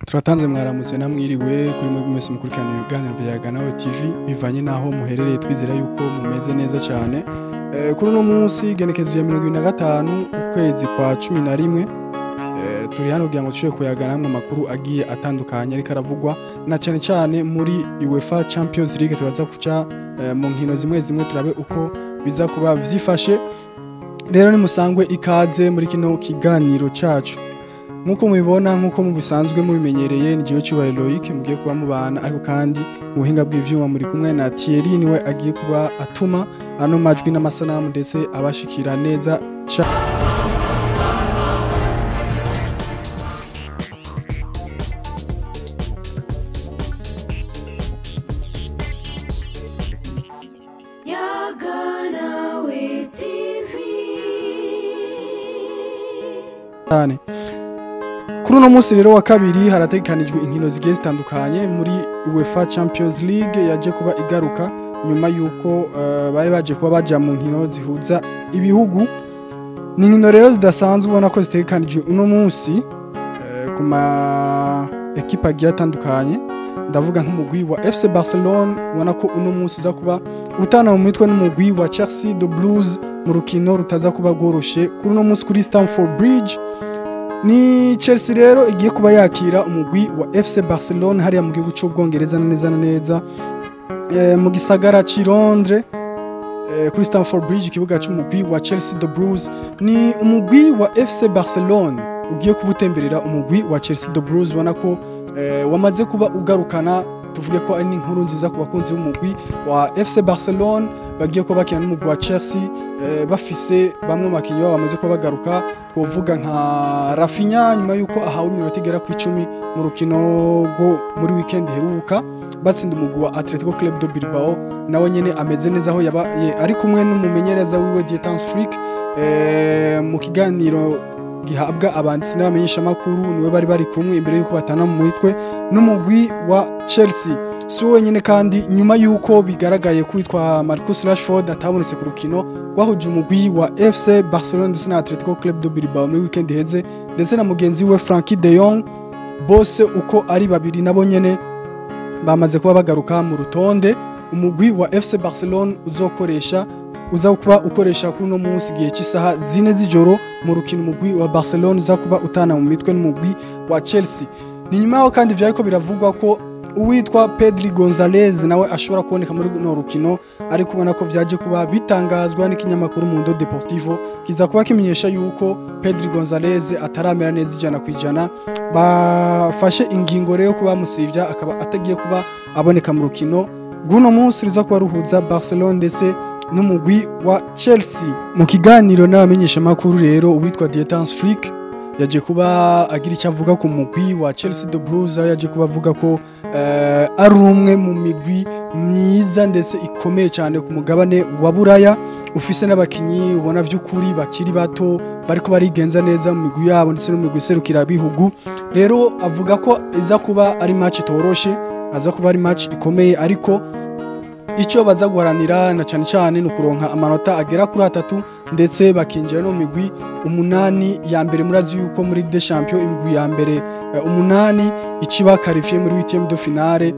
Turatanze mwaramutse namwiriwe kuri mwe mwese mukurikirana ibiganiro vya Yaganawe TV bivanye naho muherereye, twizera yuko mumeze neza cyane. Kuri uno munsi genekezo ya 25 ukwezi kwa 11, turi hano kugira ngo dushobore kuyagana mu makuru agiye atandukanye ariko aravugwa na cyane cyane muri UEFA Champions League. Turaza kuca mu nkino zimwe zimwe turabe uko biza kuba vyifashe. Rero ni musangwe ikaze muri kino kiganiro cacu. Nkuko mubibona, nkuko mubisanzwe mubimenyereye, ni jewe Cyubahiro Loic mugiye kuba mubana, ariko kandi mu buhinga bw'ivyuma muri kumwe na Thierry, niwe agiye kuba atuma ano majwi n'amasanamu ndetse abashikira neza Yaganawe TV. cyane. Kuri uno munsi rero wa kabiri harategekanijwe inkino zigiye zitandukanye muri UEFA Champions League yaje kuba igaruka nyuma yuko bari baje kuba baja mu nkino zihuza ibihugu. Ni inkino rero zidasanzwe ubona ko zitegekanijwe uno munsi ku ma ekipa agiye atandukanye. Ndavuga nk'umugwi wa FC Barcelone ubona ko uno munsi uza kuba utana mu mitwe n'umugwi wa Chelsea the Blues mu rukino rutaza kuba rworoshe kuri uno munsi kuri Stamford Bridge. Ni Chelsea rero igiye kuba yakira umugwi wa FC Barcelone hariya mu gihugu cy'Ubwongereza neza na neza, mu gisagara cy'i Londres, kuri Stamford Bridge, ikibuga cy'umugwi wa Chelsea the Blues. Ni umugwi wa FC Barcelone ugiye kubutemberera umugwi wa Chelsea the Blues, ubona ko wamaze kuba ugarukana, tuvuge ko ari n'inkuru nziza ku bakunzi b'umugwi wa FC Barcelone bagiye kuba bakina n'umugwi wa Chelsea, bafise bamwe mu bakinyi babo bamaze kuba bagaruka. Twovuga nka Rafinha nyuma yuko ahawe iminota igera ku 10 mu rukino rwo muri weekend iheruka batsinda umugwi wa Atletico Club de Bilbao, nawe nyene ameze neza aho yabaye ari kumwe n'umumenyereza wiwe Dieter Flick. Mu kiganiro gihabwa abanditsi n'abamenyeshamakuru niwe bari bari kumwe imbere yuko batana mu mitwe n'umugwi wa Chelsea. Si wenyine kandi, nyuma yuko bigaragaye kwitwa Marcus Rashford atabonetse ku rukino rwahuje umugwi wa FC Barcelona ndetse na Atletico Club de Bilbao muri weekend iheze, ndetse na mugenzi we Frenkie de Jong, bose uko ari babiri nabo nyene bamaze kuba bagaruka mu rutonde umugwi wa FC Barcelona uzokoresha, uza kuba ukoresha kuri uno munsi igihe cy'isaha 4 z'ijoro mu rukino umugwi wa Barcelona uza kuba utana mu mitwe n'umugwi wa Chelsea. Ni nyuma yaho kandi vyariko biravugwa ko uwitwa Pedri Gonzalez nawe ashobora kuboneka muri runo rukino, ariko ubona ko vyaje kuba bitangazwa n'ikinyamakuru Mundo Deportivo kiza kuba kimenyesha yuko Pedri Gonzalez ataramera neza 100%. Bafashe ingingo rero kuba musivya akaba atagiye kuba aboneka mu rukino guno munsi ruza kuba ruhuza Barcelona ndetse n'umugwi wa Chelsea. Mu kiganiro n'abamenyeshamakuru rero uwitwa Dieter Flick yaje kuba agira icyo avuga ku mugwi wa Chelsea the Blues, aho yaje kuba avuga ko ari umwe mu migwi myiza ndetse ikomeye cyane ku mugabane wa Buraya, ufise n'abakinyi ubona vy'ukuri bakiri bato bariko barigenza neza mu migwi yabo ndetse no mu migwi iserukira bihugu. Rero avuga ko iza kuba ari match itoroshe, aza kuba ari match ikomeye, ariko icyo baza guharanira na cyane cyane ni ukuronka amanota agera kuri 3 ndetse bakinjira no mu migwi 8 ya mbere. Murazi yuko muri Ligue des Champions imigwi ya mbere 8 ikiba qualifié muri 8e de finale,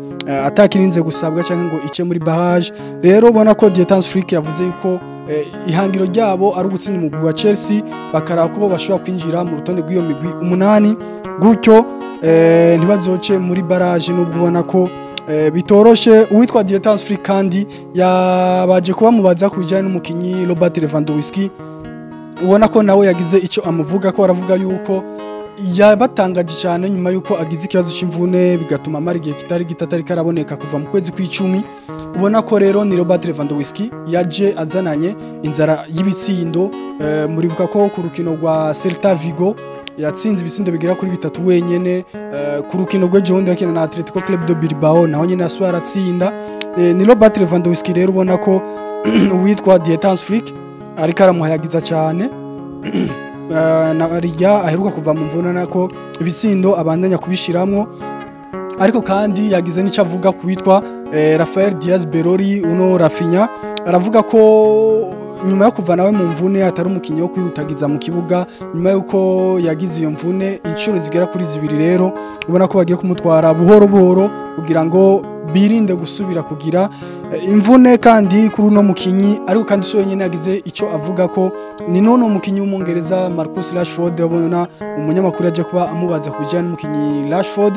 atakirinze gusabwa cyangwa ngo ice muri barrage. Rero ubona ko Dieter Flick yavuze yuko ihangiro ryabo ari ugutsinda umugwi wa Chelsea, bakaraba ko bashobora kwinjira mu rutonde rw'iyo migwi 8, gutyo ntibazoce muri barrage, nubwo ubona ko bitoroshe. Uwitwa Dieter Flick kandi yabaje kuba mubaza kubijanye n'umukinyi Robert Lewandowski, ubona ko nawe yagize icyo amuvuga ko aravuga yuko yabatangaje cyane nyuma yuko agize ikibazo cy'imvune bigatuma amara igihe kitari gito atari karaboneka kuva mu kwezi kw'icumi. Ubona ko rero ni Robert Lewandowski yaje azananye inzara y'ibitsindo. Muribuka ko ku rukino rwa Celta Vigo yatsinze ibitsindo bigera kuri 3 wenyene, ku rukino rw'ejo yakina na Atletico Club de Bilbao naho nyene yasuye aratsinda. Ni Robert Lewandowski rero ubona ko uwitwa Dieter Flick ariko aramuhayagiza cyane, na Riga aheruka kuva mu mvune nako ibitsindo abandanya kubishiramwo. Ariko kandi yagize n'icyo avuga ku witwa Rafael Diaz Berori, uno Rafinha, aravuga ko nyuma yo kuva nawe mu mvune atari umukinyi wo kwihutagiza mu kibuga, nyuma yuko yagize iyo mvune inshuro zigera kuri zibiri, rero ubona ko bagiye kumutwara buhoro buhoro kugira ngo birinde gusubira kugira imvune kandi kuri uno mukinyi. Ariko kandi so wenyine yagize icyo avuga ko ni none umukinyi w'Umwongereza Marcus Rashford, ubona umunyamakuru aje kuba amubaza ku bijyanye n'umukinyi Rashford,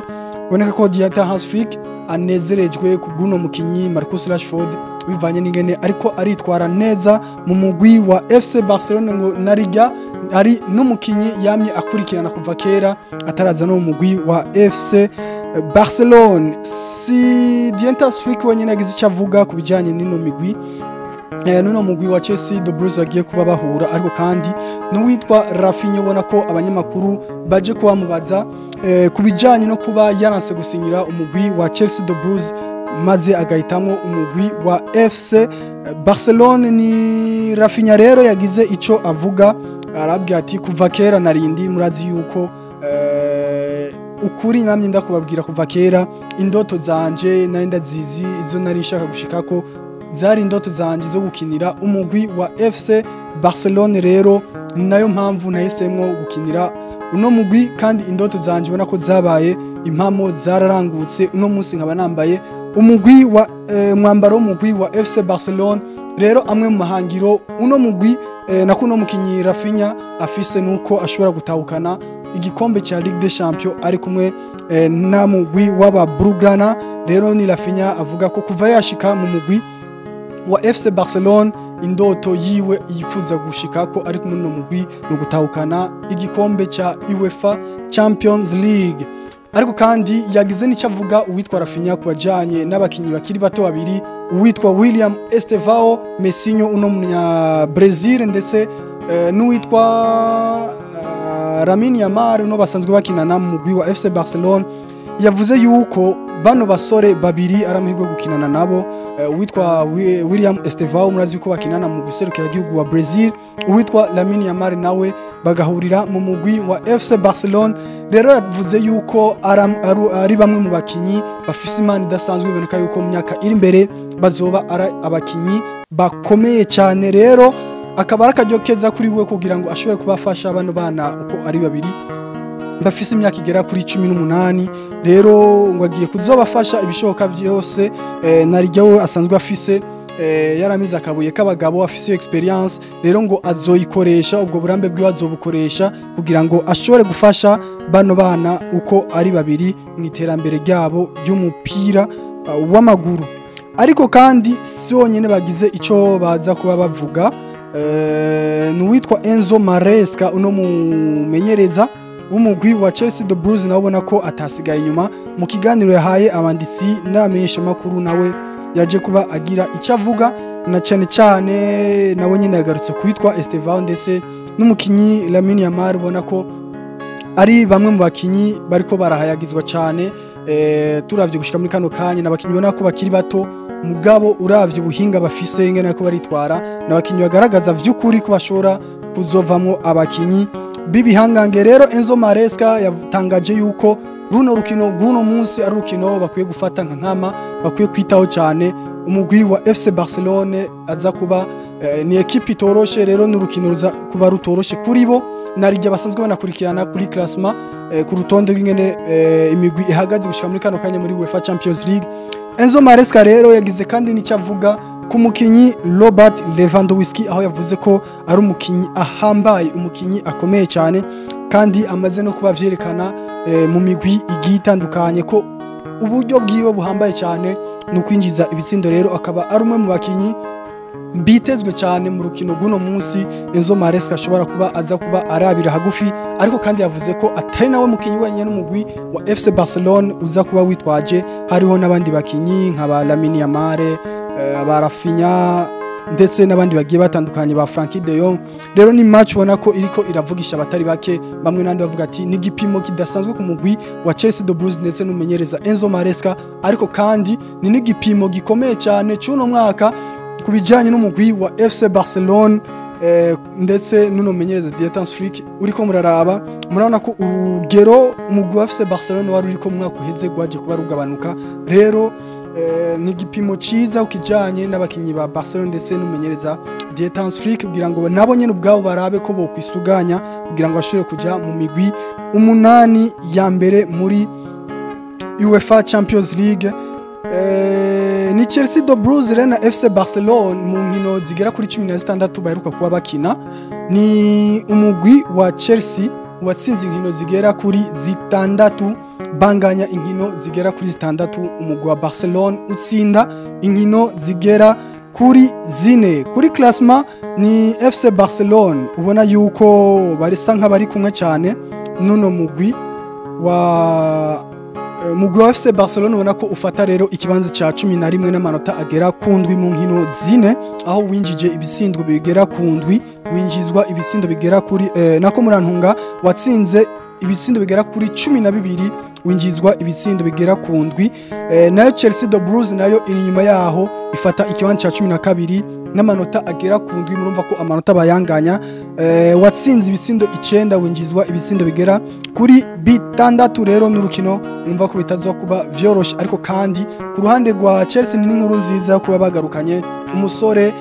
uboneka ko Dieter Hans Flick anezerejwe ku bw'uno mukinyi Marcus Rashford bivanye n'ingene ariko aritwara neza mu mugwi wa FC Barcelona, ngo narijya ari n'umukinyi yamye akurikirana kuva kera ataraza no mu mugwi wa FC Barcelona. Si Dieter Flick wenyine yagize icyo avuga ku bijyanye n'ino migwi, nuno mugwi wa Chelsea the Blues bagiye kuba bahura, ariko kandi n'uwitwa Rafinha ubona ko abanyamakuru baje kubamubaza ku bijyanye no kuba yaranse gusinyira umugwi wa Chelsea the Blues maze agahitamo umugwi wa FC Barcelone. Ni Rafinha rero yagize icyo avuga, arabwira ati kuva kera narindi murazi yuko ukuri namye ndakubabwira kuva kera indoto zanje nari ndazizi, izo nari nshaka gushikako zari indoto zanje zo gukinira umugwi wa FC Barcelone, rero ni nayo mpamvu nahisemwo gukinira uno mugwi, kandi indoto zanje ubona ko zabaye impamo, zararangutse, uno munsi nkaba nambaye umugwi wa mwambaro w'umugwi wa FC Barcelone. Rero amwe mu mahangiro uno mugwi na kuno mukinyi Rafinha afise nuko ashobora gutahukana igikombe cya Ligue des Champions ari kumwe na mugwi w'aba Blaugrana. Rero ni Rafinha avuga ko kuva yashika mu mugwi wa FC Barcelone indoto yiwe yifuza gushika ko ari kumwe no mugwi no gutahukana igikombe cya UEFA Champions League. Ariko kandi yagize n'icyo avuga uwitwa Rafinha ku bajanye n'abakinyi bakiri bato babiri, uwitwa William Estevao Messinho uno munya Brazil ndetse n'uwitwa Lamine Yamal uno basanzwe bakinana mu mugwi wa FC Barcelone. Yavuze yuko bano basore babiri ari amahirwe yo gukinana nabo, uwitwa William Estevao murazi ko bakinana mu gihugu wa Brazil, uwitwa Lamine Yamal nawe bagahurira mu mugwi wa FC Barcelone. Rero yavuze yuko ari bamwe mu bakinyi bafise imana idasanzwe, biboneka yuko mu myaka iri imbere bazoba ari abakinyi bakomeye cyane. Rero akaba ari akaryo keza kuri we kugira ngo ashobore kubafasha bano bana uko ari babiri bafise imyaka igera kuri 18. Rero ngo agiye kuzobafasha ibishoboka byose, narijya we asanzwe afise yaramize akabuye k'abagabo, afise experience, rero ngo azoyikoresha ubwo burambe bwiwe azobukoresha kugira ngo ashobore gufasha bano bana uko ari babiri mu iterambere ryabo ry'umupira w'amaguru. Ariko kandi si bonyine bagize icyo baza kuba bavuga, n'uwitwa Enzo Maresca uno mumenyereza w'umugwi wa Chelsea the Blues nawe ubona ko atasigaye inyuma. Mu kiganiro yahaye abanditsi n'abamenyeshamakuru nawe yaje kuba agira icyo avuga, na cyane cyane nawe nyine yagarutse kwitwa Estevao ndetse n'umukinyi Lamine Yamal, ubona ko ari bamwe mu bakinyi bariko barahayagizwa cyane. Turavye gushika muri kano kanya n'abakinyi ubona ko bakiri bato, mugabo uravye ubuhinga bafise ingene ko baritwara, n'abakinyi bagaragaza vy'ukuri ko bashobora kuzovamwo abakinyi bibihangange. Rero Enzo Maresca yatangaje yuko runo rukino rw'uno munsi ari urukino bakwiye gufata nka nkama, bakwiye kwitaho cyane. Umugwi wa FC Barcelone aza kuba ni ekipe itoroshe, rero ni urukino ruza kuba rutoroshe kuri bo, narijya basanzwe banakurikirana kuri classement, ku rutonde rw'ingene imigwi ihagaze gushika muri kano kanya muri UEFA Champions League. Enzo Maresca rero yagize kandi n'icyo avuga ku mukinyi Robert Lewandowski, aho yavuze ko ari umukinyi ahambaye, umukinyi akomeye cyane, kandi amaze no kuba vyerekana mu migwi igiye itandukanye ko uburyo bwiwe buhambaye cyane ni ukwinjiza ibitsindo. Rero akaba ari umwe mu bakinyi bitezwe cyane mu rukino rw'uno munsi Enzo Maresca ashobora kuba aza kuba arabira hagufi. Ariko kandi yavuze ko atari nawe mukinyi wenyine n'umugwi wa FC Barcelone uza kuba witwaje, hariho n'abandi bakinyi nka ba Lamine Yamal, ba Rafinha ndetse n'abandi bagiye batandukanye ba Frenkie de Jong. Rero ni match ubona ko iriko iravugisha abatari bake, bamwe n'abandi bavuga ati ni igipimo kidasanzwe ku mugwi wa Chelsea the Blues ndetse n'umumenyereza Enzo Maresca, ariko kandi ni n'igipimo gikomeye cyane cy'uno mwaka ku bijyanye n'umugwi wa FC Barcelone ndetse n'uno mumenyereza Dieter Flick. Uriko muraraba murabona ko urugero umugwi wa FC Barcelone wari uriko mu mwaka uheze gwaje kuba rugabanuka. Rero ni igipimo cyiza ukijanye n'abakinyi ba Barcelone ndetse n'umumenyereza Dieter Hans Flick, kugira ngo nabo nyene ubwabo barabe ko bokwisuganya kugira ngo bashobore kuja mu migwi 8 ya mbere muri UEFA Champions League. Ni Chelsea de Blues rero na FC Barcelona mu nkino zigera kuri 16 baheruka kuba bakina. Ni umugwi wa Chelsea watsinze inkino zigera kuri 6, banganya inkino zigera kuri 6, umugwi wa Barcelona utsinda inkino zigera kuri 4. Kuri classement ni FC Barcelona ubona yuko barisa nk'abari kumwe cyane n'uno mugwi wa FC Barcelona, ubona ko ufata rero ikibanza ca 11 n'amanota agera ku 7 mu nkino 4, aho winjije ibitsindo bigera ku 7, winjizwa ibitsindo bigera kuri nako murantunga watsinze ibitsindo bigera kuri 12, winjizwa ibitsindo bigera ku 7. Nayo Chelsea de Blues nayo iri nyuma yaho ifata ikibanza ca 12 n'amanota agera ku 7. Murumva ko amanota bayanganya. Watsinze ibitsindo 9, winjizwa ibitsindo bigera kuri 6. Rero n'urukino mwumva ko bitazo kuba vyoroshe, ariko kandi ku ruhande rwa Chelsea ni inkuru nziza kuba bagarukanye umusore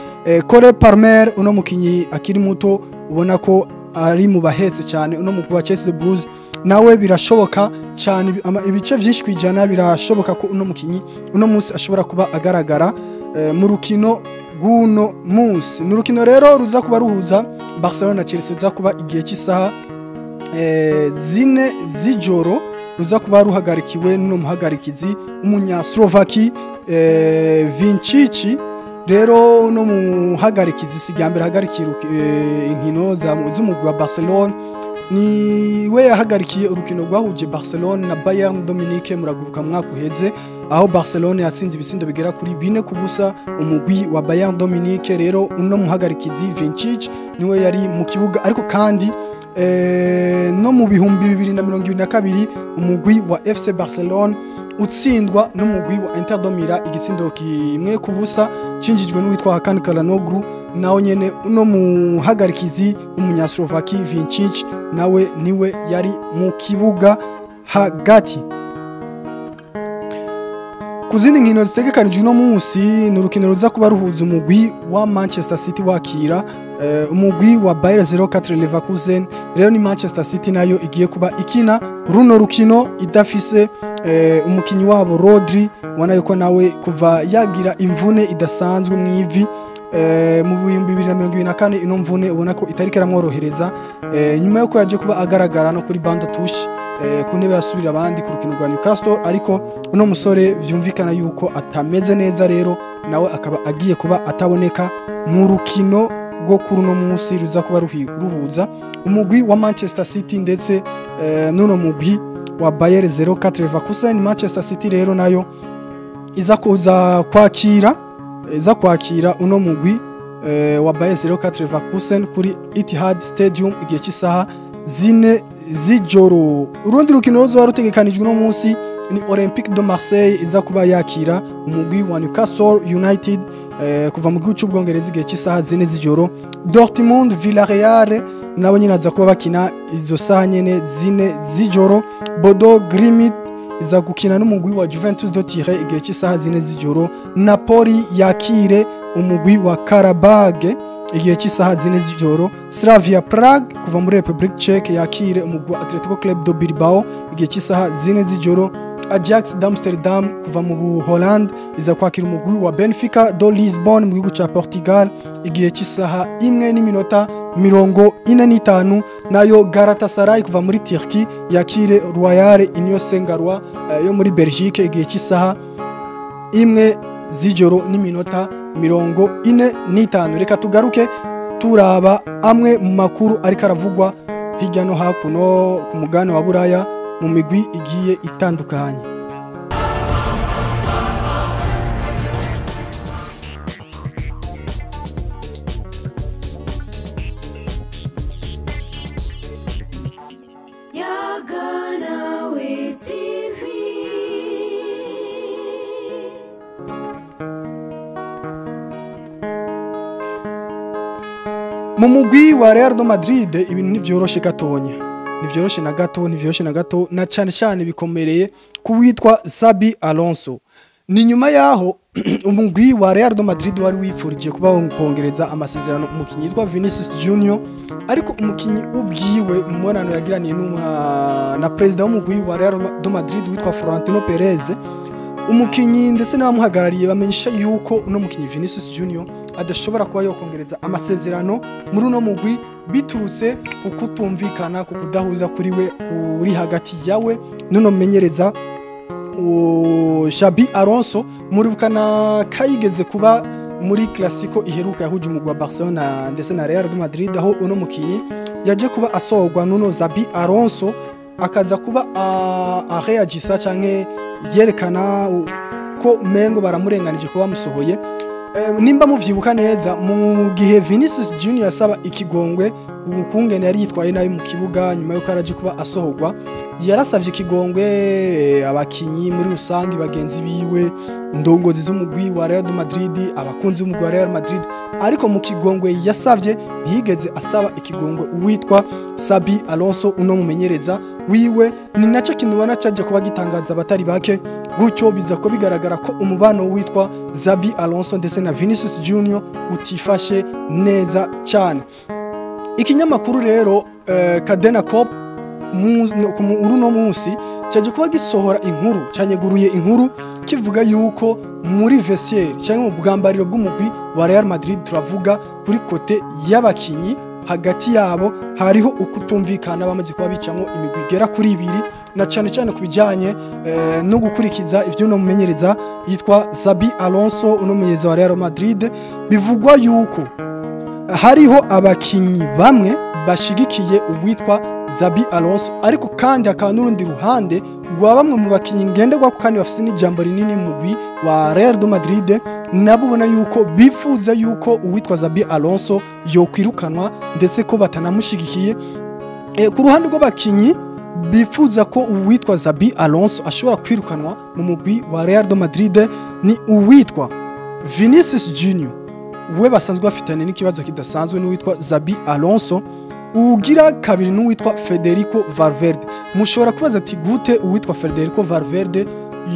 Cole Palmer, uno mukinyi akiri muto ubona ko ari mu bahetse cyane uno mugwi wa Chelsea de Blues. Nawe birashoboka cyane, ibice vyinshi kwijana birashoboka ko uno mukinyi uno munsi ashobora kuba agaragara mu rukino guno munsi. Ni urukino rero ruza kuba ruhuza Barcelona na Chelsea, ruza kuba igihe cy'isaha 4 z'ijoro, ruza kuba ruhagarikiwe n'uno muhagarikizi w'umunya-Slovaki Vincici. Rero no muhagarikizi si mbere hagarikira inkino z'umugwi wa Barcelona, ni we yahagarikiye urukino rwahuje Barcelona na Bayern Dominique muragubuka mwaka uheze, aho Barcelona yatsinze ibitsindo bigera kuri 4-0 umugwi wa Bayern Dominique. Rero uno muhagarikizi Vincic niwe yari mu kibuga, ariko kandi no mu 2022 umugwi wa FC Barcelona utsindwa n'umugwi wa Inter de Milan igitsindo 1-0 cinjijwe n'uwitwa Hakan Çalhanoğlu. Naho nyene uno muhagarikizi w'umunyaslovaki Vincic nawe niwe yari mu kibuga hagati. Ku zindi nkino zitegekanijwe uno munsi, ni urukino ruza kuba ruhuza umugwi wa Manchester City wakira umugwi wa Bayer 04 Leverkusen. Rero ni Manchester City nayo igiye kuba ikina runo rukino idafise umukinyi wabo Rodri, ubona yuko nawe kuva yagira imvune idasanzwe mu ivi mu 2024, ino mvune ubona ko itariko iramworohereza, nyuma yuko yaje kuba agaragara no kuri bande touche ku ntebe yasubira abandi ku rukino rwa Newcastle, ariko uno musore vyumvikana yuko atameze neza, rero nawe akaba agiye kuba ataboneka mu rukino rwo kuri uno munsi ruza kuba ruhuza umugwi wa Manchester City ndetse n'uno mugwi wa Bayer 04 Leverkusen. Manchester City rero nayo iza kuza kwakira uno mugwi wa Bayer 04 Leverkusen kuri Etihad Stadium igihe cy'isaha 4 z'ijoro. Urundi rukino ruzoba rutegekanijwe uno munsi ni Olympique de Marseille iza kuba yakira umugwi wa Newcastle United kuva mu gihugu cy'Ubwongereza igihe cy'isaha 4 z'ijoro. Dortmund Villarreal nabo nyine aza kuba bakina izo saha nyene 4 z'ijoro. Bodo Glimt iza gukina n'umugwi wa Juventus de Turin igihe cy'isaha 4 z'ijoro. Napoli yakire umugwi wa Karabag igihe cy'isaha 4 z'ijoro. Slavia Prague kuva muri Republic Czech yakire umugwi wa Atletico Club de Bilbao igihe cy'isaha 4 z'ijoro. Ajax d'Amsterdam kuva mu Buholandi iza kwakira umugwi wa Benfica do Lisbon mu gihugu ca Portugal igihe cy'isaha 1:45. Nayo Galatasaray kuva muri Turkey yakire Royal Union Saint-Gallois yo muri Belgique igihe cy'isaha 1 z'ijoro n'iminota 45. Reka tugaruke turaba amwe mu makuru ariko aravugwa hirya no hakuno ku mugabane wa Buraya mu migwi igiye itandukanye. Yaganawe TV. Mu mugwi wa Real de Madrid ibintu ntivyoroshe gatonya, ntivyoroshe na gato, ntivyoroshe na gato, na cyane cyane bikomereye kuwitwa Xabi Alonso. Ni nyuma yaho Umugwi wa Real de Madrid wari wipfurije kuba kongereza amasezerano umukinyi yitwa Vinicius Junior, ariko umukinyi ubwiwe umubonano yagiraniye na president w'umugwi wa Real de Madrid witwa Florentino Perez, umukinyi ndetse n'abamuhagarariye bamenyesha yuko uno mukinyi Vinicius Junior adashobora kuba yokongereza amasezerano muri uno mugwi biturutse kukutumvikana, ku kudahuza kuri we uri hagati yawe n'uno mumenyereza Xabi Alonso. Muribukana kayigeze kuba muri Clasico iheruka yahuje umugwi wa Barcelona ndetse na Real de Madrid, aho uno mukinyi yaje kuba asohorwa n'uno Xabi Alonso, akaza kuba areagisa canke yerekana ko mengo baramurenganije kuba bamusohoye. Nimba muvyibuka neza, mu gihe Vinicius Junior asaba ikigongwe ukungene yari yitwaye nabi mu kibuga nyuma yuko araje kuba asohorwa, yarasavye ikigongwe abakinyi muri rusangi, bagenzi biwe, indongozi z'umugwi wa Real de Madrid, abakunzi b'umugwi wa Real Madrid, ariko mu kigongwe yasavye ntiyigeze asaba ikigongwe uwitwa Xabi Alonso uno mumenyereza wiwe. Ni naco kintu ubona caje kuba gitangaza abatari bake, gutyo biza ko bigaragara ko umubano witwa Xabi Alonso ndetse na Vinicius Junior utifashe neza cyane. Ikinyamakuru rero Cadena Cop uruno munsi cyaje kuba gisohora inkuru, canyeguruye inkuru kivuga yuko muri vestiaire cyangwa mu bwambariro bw'umugwi wa Real Madrid, turavuga kuri kote y'abakinyi, hagati yabo hariho ukutumvikana, bamaze kuba bicamwo imigwi igera kuri ibiri, na cyane cyane kubijanye no gukurikiza ivyo uno mumenyereza yitwa Xabi Alonso, uno mumenyereza wa Real Madrid. Bivugwa yuko hariho abakinyi bamwe bashigikiye uwitwa Xabi Alonso, ariko kandi hakaba n'urundi ruhande rwa bamwe mu bakinyi ngenderwako kandi bafise n'ijambo rinini mu mugwi wa Real de Madrid, nabo ubona yuko bifuza yuko uwitwa Xabi Alonso yokwirukanwa ndetse ko batanamushigikiye. Ku ruhande rw'abakinyi bifuza ko uwitwa Xabi Alonso ashobora kwirukanwa mu mugwi wa Real de Madrid ni uwitwa Vinicius Junior, we basanzwe bafitanye n'ikibazo kidasanzwe n'uwitwa Xabi Alonso. Ugira kabiri n'uwitwa Federico Valverde. Mushobora kubaza ati gute uwitwa Federico Valverde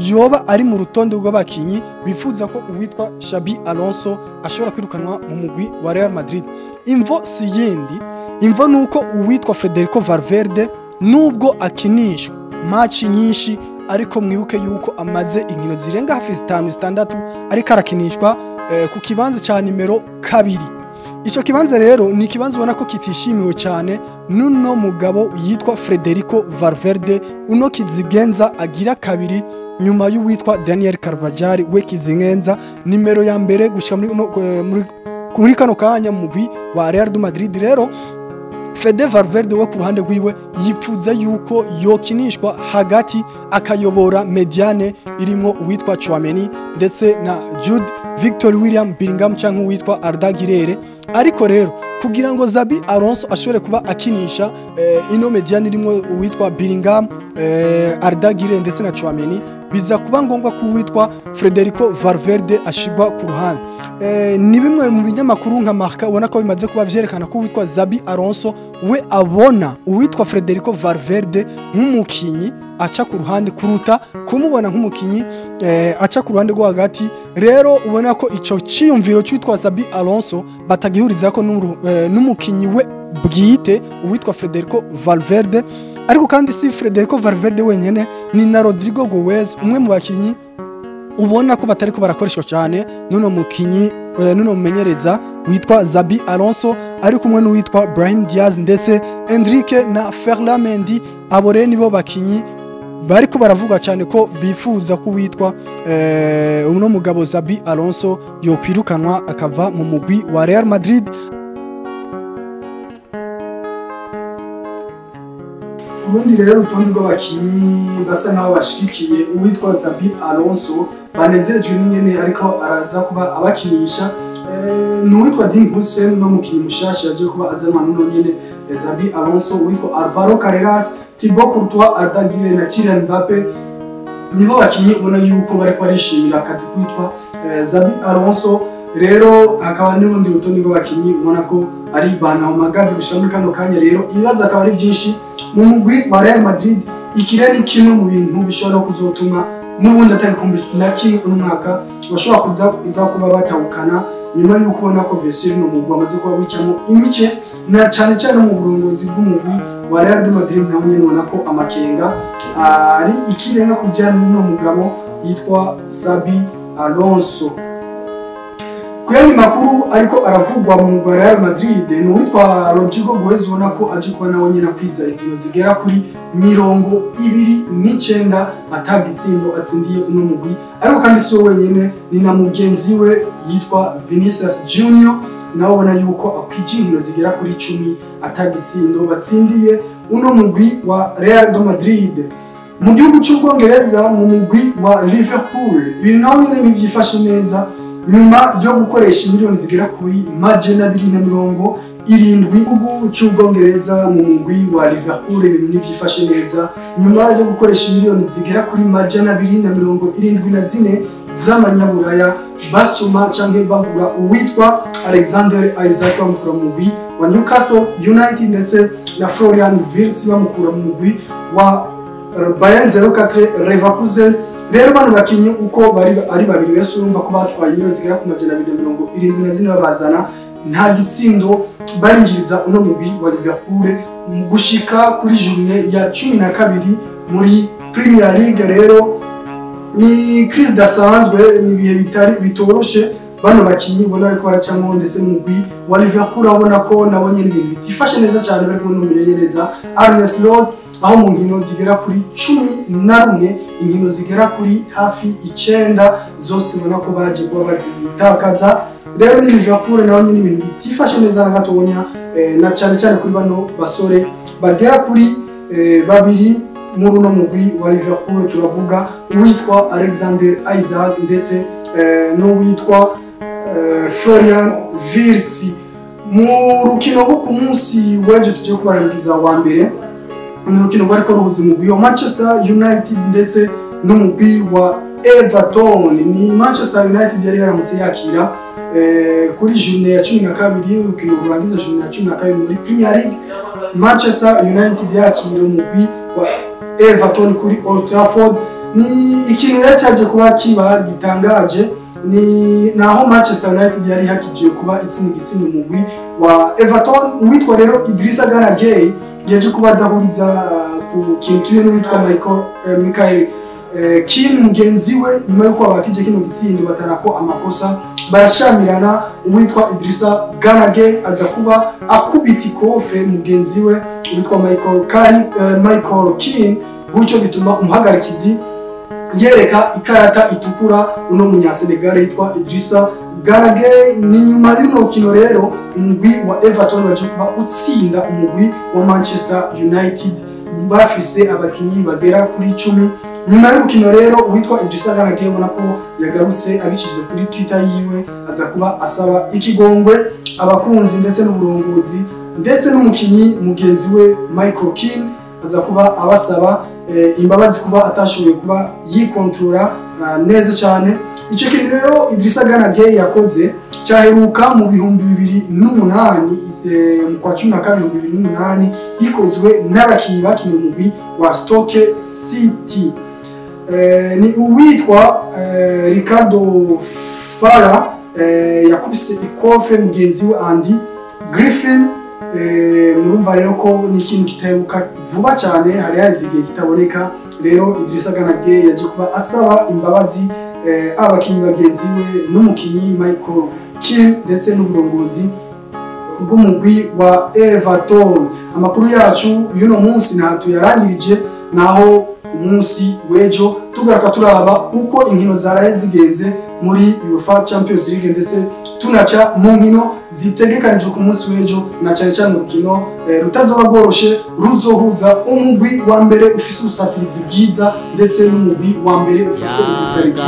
yoba ari mu rutonde rw'abakinyi bifuza ko uwitwa Xabi Alonso ashobora kwirukanwa mu mugwi wa Real Madrid? Imvo si yindi, imvo nuko uwitwa Federico Valverde nubwo akinishwa match nyinshi, ariko mwibuke yuko amaze inkino zirenga hafi 5 6 ariko arakinishwa ku kibanza ca nimero 2. Ico kibanza rero ni kibanza ubona ko kitishimiwe cyane nuno mugabo yitwa Federico Valverde, uno kizigenza agira kabiri nyuma y'uwitwa Daniel Carvajal, we kizigenza nimero ya mbere gushika muri muri kano kanya mugwi wa Real de Madrid. Rero Fede Valverde we ku ruhande rwiwe yipfuza yuko yokinishwa hagati akayobora mediane irimo uwitwa Tchouameni ndetse na Jude Victor William Bellingham cyangwa uwitwa Arda Güler. Ariko rero kugira ngo Xabi Alonso ashobore kuba akinisha ino mediane irimo uwitwa Bellingham, Arda Güler ndetse na Tchouameni, biza kuba ngombwa ko uwitwa Federico Valverde ashigwa ku ruhande. Ni bimwe mu binyamakuru nka Marca ubona ko bimaze kuba vyerekana ko uwitwa Xabi Alonso we abona uwitwa Federico Valverde nk'umukinyi aca ku ruhande kuruta kumubona nk'umukinyi aca ku ruhande rwo hagati. Rero ubona ko ico ciyumviro cyitwa Xabi Alonso batagihuriza ko n'umukinyi we bwite uwitwa Federico Valverde. Ariko kandi si Federico Valverde wenyene, ni na Rodrigo Goes, umwe mu bakinyi ubona ko batariko barakoreshwa cyane nuno mukinyi nuno mumenyereza witwa Xabi Alonso, ari kumwe n'uwitwa Brahim Diaz ndetse Enrique na Ferland Mendy. Abo rero nibo bakinyi bariko baravuga cyane ko bifuza ko witwa uno mugabo Xabi Alonso yokwirukanwa akava mu mugwi wa Real Madrid. Urundi rero urutonde rw'abakinyi basa naho bashigikiye uwitwa Xabi Alonso banezerejwe n'ingene ariko araza kuba abakinisha, n'uwitwa Dean Huijsen no mukinyi mushasha yaje kuba azanwa n'uno nyene Xabi Alonso, uwitwa Alvaro Carreras, Thibaut Courtois, Arda Güler na Kylian Mbappe nibo bakinyi ubona yuko bariko barishimira akazi kwitwa Xabi Alonso. Rero hakaba n'urundi rutonde rw'abakinyi ubona ko ari banahumagaze gushika muri kano kanya. Rero ibibazo akaba ari byinshi mu mugwi wa Real Madrid. Ikire ni kimwe mu bintu bishobora kuzotuma n'ubundi atagikombe na kimwe uno mwaka bashobora kuza kuba batahukana nyuma y'uko ubona ko vestiaire no mugwi amaze kuba wicamo imice, na cyane cyane mu burongozi bw'umugwi wa Real de Madrid naho nyene ubona ko amakenga ari ikirenga kujyana n'uno mugabo yitwa Xabi Alonso. Kuyandi makuru ariko aravugwa mu mugwi wa Real Madrid ni uwitwa Rodrygo Goes, ubona ko aje kuba nawe nyene akwiza inkino zigera kuri 29 atagitsindo atsindiye uno mugwi, ariko kandi si we wenyene, ni na mugenzi we yitwa Vinicius Junior nawe ubona yuko akwije inkino zigera kuri 10 atagitsindo batsindiye uno mugwi wa Real de Madrid. Mu gihugu cy'Ubwongereza mu mugwi wa Liverpool ibintu naho nyene ntivyifashe neza nyuma yo gukoresha miliyoni zigera kuri 270 gihugu cy'Ubwongereza mu mugwi wa Liverpool ibintu ntivyifashe neza nyuma yo gukoresha miliyoni zigera kuri 274 z'amanyaburaya basuma canke bagura uwitwa Alexander Isaac bamukura mu mugwi wa Newcastle United ndetse na Florian Wirtz bamukura mu mugwi wa Bayern 04 Leverkusen. Rero bano bakinyi uko bari ari babiri bese urumva ko batwaye miliyoni zigera ku 274 babazana nta gitsindo barinjiriza uno mugwi wa Liverpool mu gushika kuri journée ya 12 muri Premier League. Rero ni crise dasanzwe, ni ibihe bitari bitoroshe bano bakinyi ubona ariko baracamo, ndetse n'umugwi wa Liverpool abona ko nabonye ibintu bitifashe neza cyane bari kumwe n'umumenyereza Arne Slot, aho mu nkino zigera kuri 11 inkino zigera kuri hafi 9 zose ubona ko baje kuba bazitakaza. Rero ni Liverpool naho nyine ibintu bitifashe neza na gatonya, na cyane cyane kuri bano basore bagera kuri babiri muri uno mugwi wa Liverpool. Turavuga uwitwa Alexander Isaac ndetse n'uwitwa Florian Wirtz. Mu rukino rwo ku munsi w'ejo tujye kubarangiza wa mbere, ni urukino rwariko ruhuza umugwi wa Manchester United ndetse n'umugwi wa Everton. Ni Manchester United yari yaramutse yakira kuri journée ya 12, urukino rurangiza journée ya 12 muri Premier League. Manchester United yakira umugwi wa Everton kuri Old Trafford. Ni ikintu rero cyaje kuba kiba gitangaje, ni naho Manchester United yari hakigiye kuba itsinda igitsina umugwi wa Everton. Uwitwa rero Idrissa Gana Gueye yaje kuba adahuriza ku kintu kimwe n'uwitwa Michael Keane mugenzi we, nyuma yuko babakije kino gitsindo batarako amakosa barashamirana. Uwitwa Idrissa Gana Gueye aza kuba akubita ikofe mugenzi we uwitwa Michael Keane, gutyo bituma umuhagarikizi yereka ikarata itukura uno munyasenegal yitwa Idrissa Gana Gueye. Ni nyuma y'uno kino rero umugwi wa Everton waje kuba utsinda umugwi wa Manchester United bafise abakinyi bagera kuri 10. Nyuma y'urukino rero uwitwa Idrissa Gana Gueye ubona ko yagarutse abicishije kuri Twitter yiwe, aza kuba asaba ikigongwe abakunzi ndetse n'uburongozi ndetse n'umukinyi mugenzi we Michael Keane, aza kuba abasaba imbabazi kuba atashoboye kuba yikontorora neza cyane. Icyo kintu rero Idrissa Gana Gueye yakoze cyaheruka mu 2008, mu kwa 12 2008, gikozwe n'abakinyi bakinye umugwi wa Stoke City. Ni uwitwa Ricardo Fara yakubise ikofe mugenzi we Andy Griffin. Murumva rero ko ni ikintu kitaheruka vuba cyane, hari haheze igihe kitaboneka. Rero Idrissa Gana Gueye yaje kuba asaba imbabazi abakinyi bagenzi we n'umukinyi Michael Keane ndetse n'uburongozi bw'umugwi wa Everton. Amakuru yacu y'uno munsi nta tuyarangirije, naho umunsi w'ejo tugaruka turaba uko inkino zaraye zigenze muri UEFA Champions League, ndetse tunaca mu nkino zitegekanijwe ku munsi w'ejo, na cyane cyane urukino rutazoba rworoshe ruzohuza umugwi wa mbere ufise ubusatirizi bwiza ndetse n'umugwi wa mbere ufise ubugarizi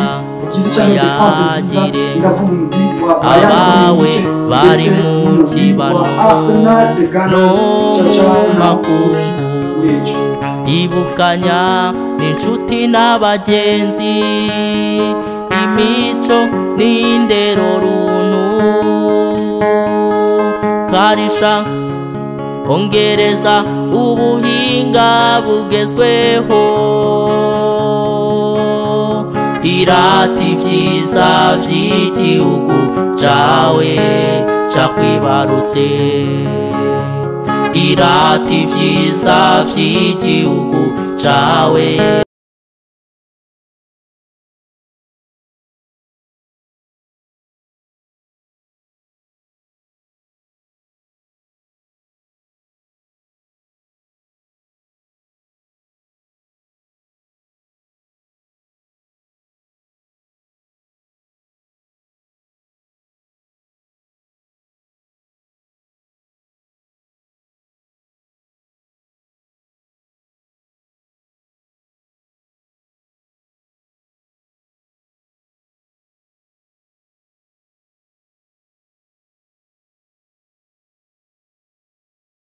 bwiza cyane, defense nziza. Ndavuga umugwi wa Bayern Munich ndetse n'umugwi wa Arsenal the Gunners. Ciao ciao, na munsi w'ejo. Ibukanya n'inshuti n'abagenzi, imico n'indero runtu, karisha ongereza ubuhinga bugezweho. Irata ivyiza vy'igihugu cawe cakwibarutse. Irata ivyiza vy'igihugu cawe.